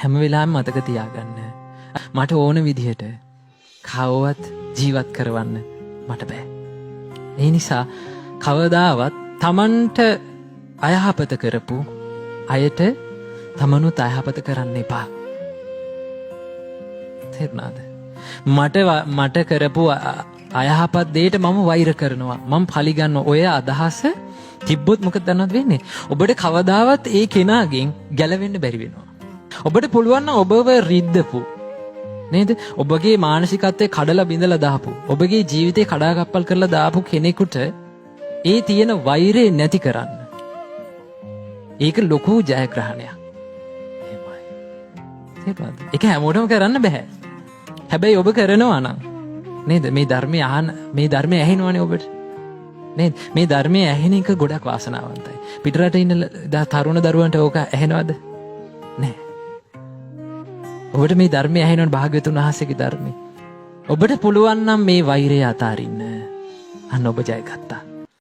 හැම වෙලාවෙම මතක තියාගන්න. මට ඕන විදිහට කවවත් ජීවත් කරවන්න මට බෑ. ඒ නිසා කවදාවත් තමන්ට අයහපත කරපු අයට තමනුත් අයහපත කරන්න එපා. තේරුණාද? මට කරපු අයහපත් දෙයට මම වෛර කරනවා. මම පලිගන්නවා. ඔය අදහස තිබ්බොත් මොකද දන්නවද වෙන්නේ? ඔබට කවදාවත් ඒ කෙනාගෙන් ගැලවෙන්න බැරි වෙනවා. ඔබට පුළුවන් නම් ඔබව රිද්දපු නේද? ඔබගේ මානසිකත්වය කඩලා බිඳලා දාපු, ඔබගේ ජීවිතේ කඩාකප්පල් කරලා දාපු කෙනෙකුට ඒ තියෙන වෛරය නැති කරන්න. ඒක ලොකු ජයග්‍රහණයක්. එහෙමයි. තේරුණාද? ඒක හැමෝටම කරන්න බෑ. හැබැයි ඔබ කරනවා නම් නේද? මේ ධර්මය අහන, මේ ධර්මය ඇහෙනවනේ ඔබට. නේද? මේ ධර්මය ඇහෙන එක ගොඩක් වාසනාවන්තයි. පිටරට ඉන්න තරුණ දරුවන්ට ඕක ඇහෙනවද? නෑ. ඔබට මේ ධර්මය ඇහෙනවනේ, භාග්‍යවතුන් වහන්සේගේ ධර්මය. ඔබට පුළුවන් නම් මේ වෛරය අතාරින්න. අන්න ඔබ ජයගත්තා.